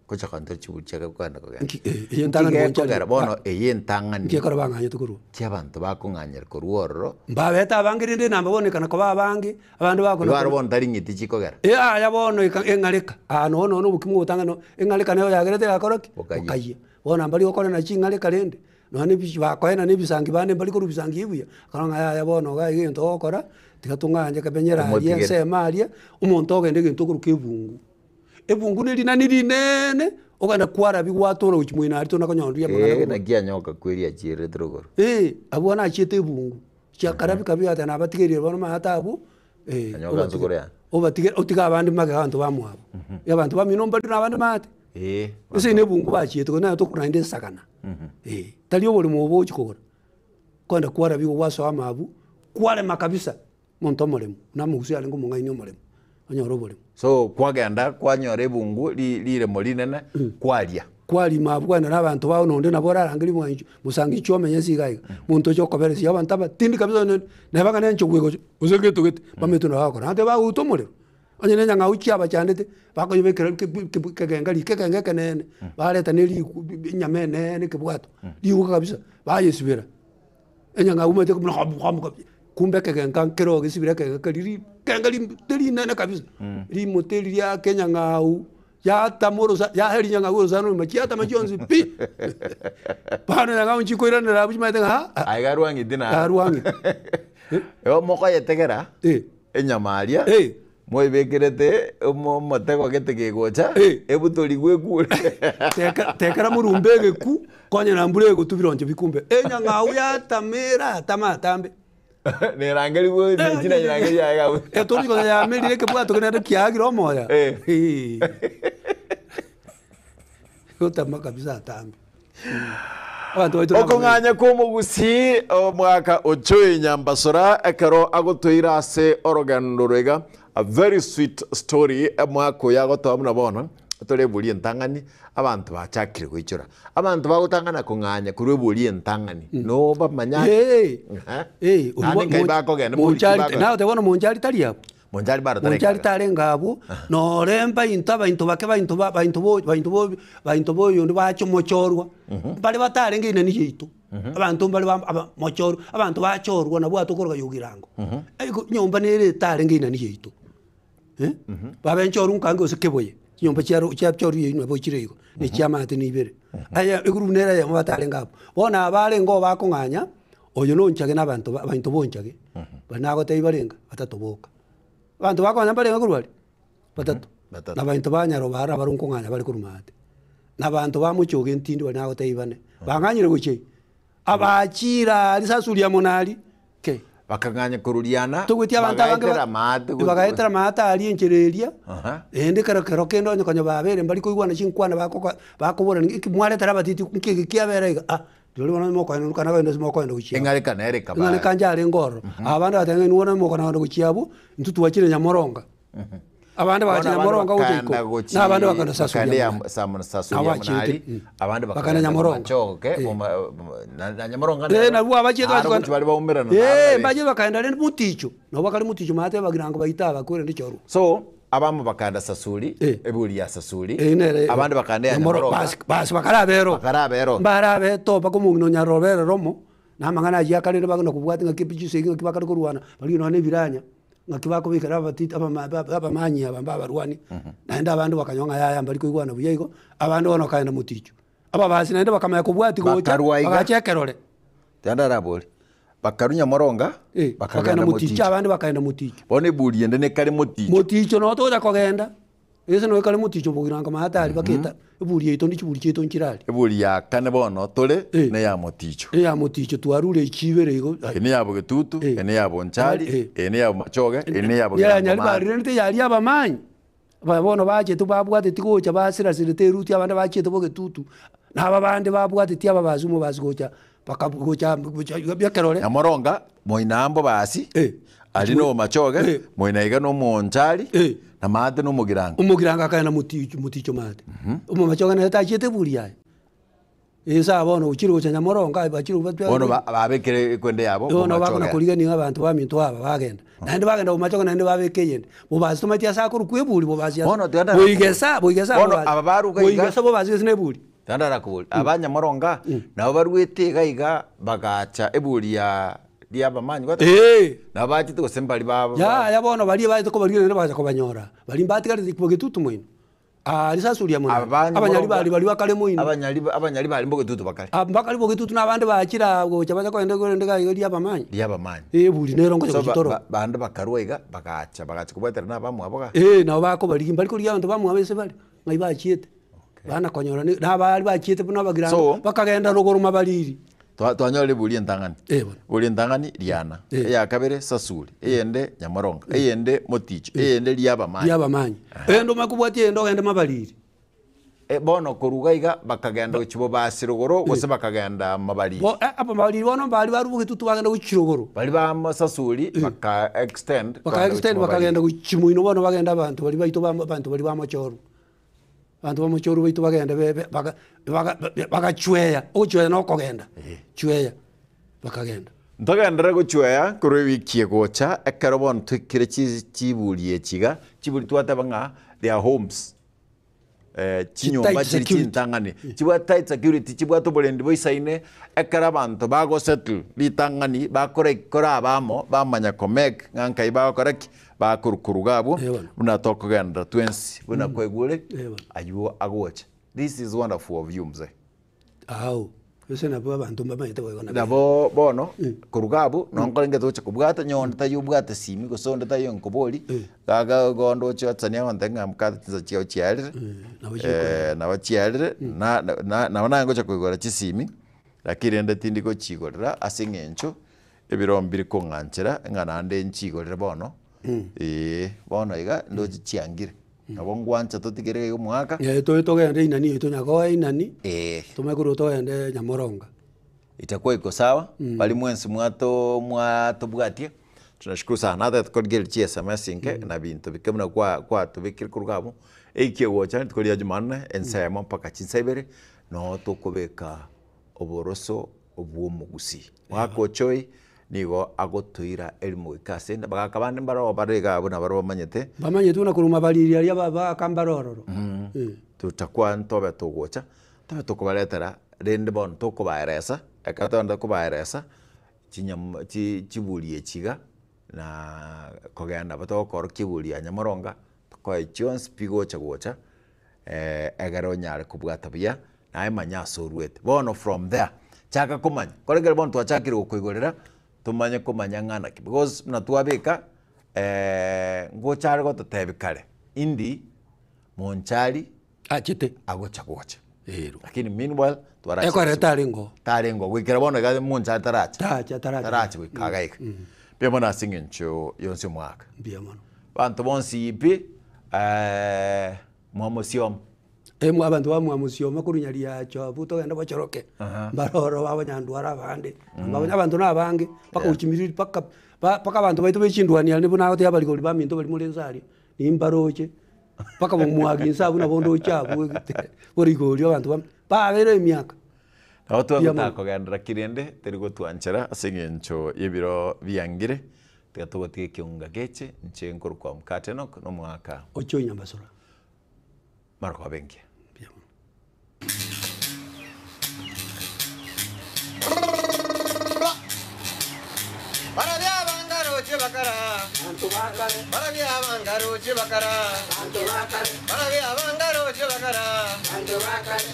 Gocha kontora chiburi chiake kogenda kogenda. Nki eh, eye entang'ani Nki bonchari gekogera bono eye entang'ani Nki ekero bang'anyete korwa. chiabanto bakong'anyera korwa ororo. Mbabete abange rende enamba bono ekana koba abange, abande bakona Igo aro bono tari ng'iti chikogera. Eh aya bono eka eng'areka, aa nonya nonya obokima ogotanga no eng'areka nero yagerete yakora ki? Bokayia. Bokayia. Bono mbari gokorana ching'areka rende, nonya na ebi bakoenana ebisangi bande mbari korwa ebisangi ebuya, akarora ng'a yaya bono iga iga egento ogokora, tiga tong'anye kemenyere aria Omotigere. ensemo aria, omonto ogende egento okorokwa ebungu. Ebungu ne rinani rineene, ogenda kwarabia gwatora gochia moino aria tona konyora amang'ana Ee, korwa. naki anyoka kweri achierete rogoro. Ee, abwo nachiete ebungu, chiakarabia kabia ati nabatigerie bono maate abwo, Anyoka nse kore aa. obatige otige abande magega abanto bamwabo. Abanto bamino mbari na abande maate. Ee. Ase ne ebungu bachiete gose naye tokora naende esagana, eh, tari oboremo obo ogochi kogora, kogenda kwarabia igo gwasoa amabu, kwarema kabisa. Omonto omoremu, buna omogusi arenge omong'aini omoremu, onyore oboremu. So kwagenda kwanyora ebungu ri riremo rinene kwaria. Kwarima abwo kwagenda na abanto bao nonde nabo orarangerie mwancho mosangi inchuo omenye ase iga iga, monto oche okoberesia abanto aba tindi kabisa onye neba ng'a nenchogu egocha gose gento gete, bamaete buna bagokora. Naende bagouta omorero, onye na enyang'au chiabachandete, bakoyebekera kegenga riko ekegenga ekenene, bareta na eriku enyama eneene ekebwato, riguka kabisa, bayesibera. Enyang'au omanyete buna hamu hamu kabisa, kumbe ekegenka nkero gesibire ekegenka keria rikenga rimte rinene kabisa, rimote riria riaka enyang'au, yatama orosa yaeria enyang'au orosana orogima chiatama chionsi pi, bono enyang'au nchikoiranera abwo chimanyete ng'a aa Aiga arwang'iti naende. arwang'iti. Igo mokoyetegera, Eh. enyama aria, Eh. Moibekerete omotego gete kegocha, Eh. ebutorigwe ekure. Teka tekera morumbe egeku, konya na mbura egotwa bironche bikumbe. Enyang'au yatamera atama atambe. Nerangerigwe echi na nyerangeria yaye abwo. Etori konya yamerire ekebwato kende naende kiagire omoya. Eh. Eh. Gotama kabisa atambe. Abanto baito nabang'aini. Okong'anya kw'omogusii omwaka ochoe Nyambasora ekero agotoira ase orogendo rwaiga a very sweet story omwaka oyo agotoa buna bono. Tore ebori entang'ani, abanto bachakire goichora. Abanto bagotang'ana kong'anya korwa ebori entang'ani, nobamanya Ee, Ehe. ee, Naende nkai bakogenda, mbori ki Monchari, bakogenda. nagotebi bono Monchari tari abwo. Monchari bado Monchari taraika. tarenge abwo, nore mbainto abainto bake bainto ba bainto bo bainto bo bainto ba oyonde bache mochorwa, mbare batarenge inani yaito, abanto mbare ba aba mochorwa, abanto bachorwa nabwo atokoroka yogirango. Ego nyomba nere etarenge inani yaito. Babe nchoru nkange gose keboye, chinyomba chiaro chia choru yaino nabo chire igo, na echiamate na ibere. Aya egroup nere eyemo batarenge abwo. Bono aba barenge oo bakong'anya, oyo na onchage na abanto ba abanto ba onchage, baria nagotebia barenge batato boka. Abanto bakong'anya mbarenge korwa aria? Batato. Batato. Na abanto ba Nyarobara abarwa nkong'anya bare korwa maate. Na abanto ba Mochoge ntindi baria nagotebia bane, bang'anyire gochia ime. Abachiire aria sasuri amo na aria ke. Bakang'anya kororiana, Togoetia abanto abange bagaetera amaate gochia- bagaetera amaate aria enchera eria, Aha. naende ekero kero kende onye konya babere mbari koigwana chinkwana bakoka bakoborani ng'a eki mwaretera abatiti nki eke kiabera iga ah, rirorio bono mokoenda kana kogenda ase mokoenda gochia abwo. Eng'areka nere ekaba. Eng'areka njarenge ororo. Abande bagateba ng'a inwe bono mokona kogenda gochia abwo, intwe twachire Nyamoronga. Abande Bono bagachia abande Nyamoronga gocha bakaenda iko, gochi na abande bakaenda Sasuri bakaenda ya amo nari. Sam- Sasuri Nabo amo bachiete, nari, mm. abande Bakaenda bakaenda Nyamoronga. Bomachoge, Eh. Boma- na- na Nyamoronga Eh, nero, nabwo abachiete naro bachia gochi kogenda- baria baumerana Eh, naro nari. mbachiete bakaenda rende moticho, nabo bakare moticho maate bagirango baito aba kwerende chorwa. So abamo bakaenda Sasuri, Eh. eburi ya Sasuri, Eh, nere abande bakaenda ya Nyamoro- Nyamoronga, basi basi bakarabera oo. bakarabera oo. Mbarabete oo mpaka omong'ina onyarobere romo, na amang'ana ayio akare rende bagenda kobwatia ng'aki chisegi ng'aki bakare korwana, baria nonya na ebiranya. Ng'aki bakobekera abatiti abama abamanyi aba mbabarwanie, naende abande bakanyora ng'a yaya mbari koigwana buya igo, abande bono bakaenda moticho. Ababasi naende bakamanya kobwatia gocha, Bakarwa iga. bagacha ekerore. Tiga ndarabori, bakarwa Nyamoronga, Eh, bakagenda bakaenda moticho Moticho. abande bakaenda moticho. Bono eburi ende nekare Moticho. Moticho noo togocha kogenda, gese noe kare moticho bogirango maate aria baketa, eburi yaito ne chiburi chiaito nchire aria. Eburi ya kane bono tore, Eh. neya Moticho. Eya moticho twarure echi ibere igo, ai. Eye neya Bogetutu, Eh. eye neya Bonchari, Eh. eye neya Bomachoge, eye neya Yaya Bogirango nyari Maate. barirente yaria abamanyi, aba bono bachete babwateti gocha basirasirete eruti abande bachiete bogetutu, na aba bande babwateti ababasi omobasi gocha baka gocha gocha ekerore. Nyamoronga, moina mbobasi, Eh. aria na Omachoge, Eh. moina iga na Omonchari, Eh. na maate na Omogirango. Omogirango akaenda moticho moticho maate. Omomachoge nere tachiete eburi yaye. Esa bono ochire gocha Nyamoronga aye bachire Bono ba- babekire ekwende yabo Bono Bomachoge. bakona korigania ng'a abanto baminto aba bagenda. Naende bagenda Bomachoge naende babeka eyende. Bobasi tomaeti ase akorokwa eburi bobasi ase. Bono tiga ndara- Boigesa boigesa Bono bobasi. aba baruga iga- Boigesa bobasi gose na eburi. Tiga ndarakoboria, aba Nyamoronga nabo barwete iga iga bagacha eburi ya riabamanyi gwateba? Ee. Nabo bachete gose mbari ba Yaya bono baria baete kobarigia naende bagacha kobanyora. Baria mbatigarete bogetutu moino. Aa risasu ria mono. Abanyamoroga- Abanyari bari baria bakare moino. Abanyari abanyari bari mbogetutu bakare. Ah, mbakare bogetutu na abande bachire aa gocha bacha kogenda korende iga iga riabamanyi. Riabamanyi. Eh, eburi nero ngocha So ba- gochitoro. ba- bande bakarwa iga bagacha bagacha kobwatera na abamwabo iga. Eh, nabo bakobarigia mbari korigia abanto bamwabo ase bare, ng'ai bachiete. Bana konyora ni nabari bachiete buna abagiranga, So- bakagenda rogoro mabariri. Twa- Twanyorire eburi entang'ani. Eh, bono. Eburi entang'ani riana, Eh. eya kabere sasuri, eyende nyamoronga, eyende moticho, eyende riabamanyi. Riabamanyi. Eyende omanye kobwatia eyende ogende mabariri. Eh, bono korwa iga iga bakagenda gochia bobasi rogoro gose bakagenda mabariri. Bo eh, ababariri bono mbari barwa bogetutu bagenda gochia rogoro. Baria ba sasuri baka extend Baka kogenda gochia extend mabariri. bakagenda gochia moino bono bagenda abanto baria baito ba abanto baria bamochorwa. Abanto b'omochie baito bagende bebe baga baga bagachweya, ogochweya na okogenda, chweya, bakagenda. Ntogenderere gochweya korwa ewiki egocha, ekero bono toikire chi chiburi echi iga, chiburi twateba ng'a their homes, chinyomba Tight chiri security. chintang'ani, chibwate tight security, chibwate oborendi boisaine, ekero abanto bagosettle ritang'ani, bakora kora abamo, bamanya komake ng'a nkai bagokora ki. Bakorwa iga abwo, Eh bono. buna tokogenderera twensi, buna kwaigure, Eh bono. aywo agocha. This is wonderful of you mzee. Ao, gose nabwo abanto mbamaete boigo nabio. Nabo bono, korwa iga abwo, nonkore nge togocha kobwata, onye onde taiyo obwate simi gose onde taiyo nkobori, gaga igo onde oche otsani agontebia ng'a mokate chinsa chiao chiarire, nabo chikoera. nabo chiarire, na na nabo naye ngocha koigora chisimi, lakini rende tindi gochigorera ase eng'encho. Ebiroo mbiri kong'anchera ng'a naende nchigorere bono, eeh, bono iga ndoche chiangire. Nabo ngwancha totigere iga omwaka. Eh, tobe togende inani yaito nyakoe inani, Eeh. tomanye korwa togende Nyamoronga. Itakuwa iko sawa, baria mwensi mwato mwatobwatie, Tunashukuru sana natagete korigereria chi sms nke na binto bike buna kwa kwatobekire korwa abwo, eiki egocha rituko ria jumanne ensemo mpaka chinsa ibere, noo tokobeka oboroso bwa omogusii. Omogaka Ochoi nigo agotoira erimo goika ase ende, abagaka bande mbaro bare iga abwo nabaro bamanyete. Bamanyete buna korwa mabariri aria ba baaka mbare ororo. Eh. Totakwa ntobe togocha, tobe tokobaretera rende bono tokobaeresa, ekero togenda kobaeresa, chinyama chi chiburi echi iga, na kogenda abo togokorokia eburi ya nyamoronga, tokoe chionsi pi gocha gocha, egere onyare kobwata buya, naye manya ase orwete. Bono from there, chaka komanya, kore ekero bono twachakire gokoigorera, tomanye komanya ng'a naki, because buna twabeka ngocha are gototebia kare, indi monchari Achete. agocha gocha. Ero. Lakini meanwhile twarache Ekore tarengeo. tarengeo goikera bono iga monchari taracha. Tacha, taracha. Taracha goika iga iga. Mbuya mono ase eng'encho yonsi omwaka. Mbuya mono. Abanto bonsi pi mwamosioma. Emwe abanto ba mwamosioma korwa Nyariacho abwo togende bochoroke, mbare ororo babanyandwara abande, mbabanya abanto na abange, mpaka gochimiriri mpaka ba mpaka abanto baito ba echindwani aria buna agotebia abarigori baminto baria more inse aria, nimbaroche, mpaka bomwagi inse abwo nabo ndoche abwo egete borigori abanto bam babeire emiaka. Nabo Mbuya twagotaka mono. kogenderera ki rende teri gotwanchera ase eng'encho y'ebiro biangire, tiga togotiga ekeunga geche, inche nkorokwa Mkate Enock na omwaka. Oche onyambasora. Marogoba engiya. Mbuya mono. Barabia abangaroche bakara, barabia abangaroche bakara, barabia abangaroche bakara,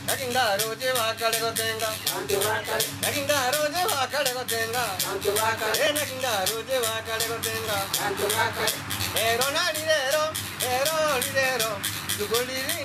naki ndaroche bakare gotenga, naki ndaroche bakare gotenga, eh naki ndaroche bakare gotenga, ero nari rero, ero rirero, rituko riri.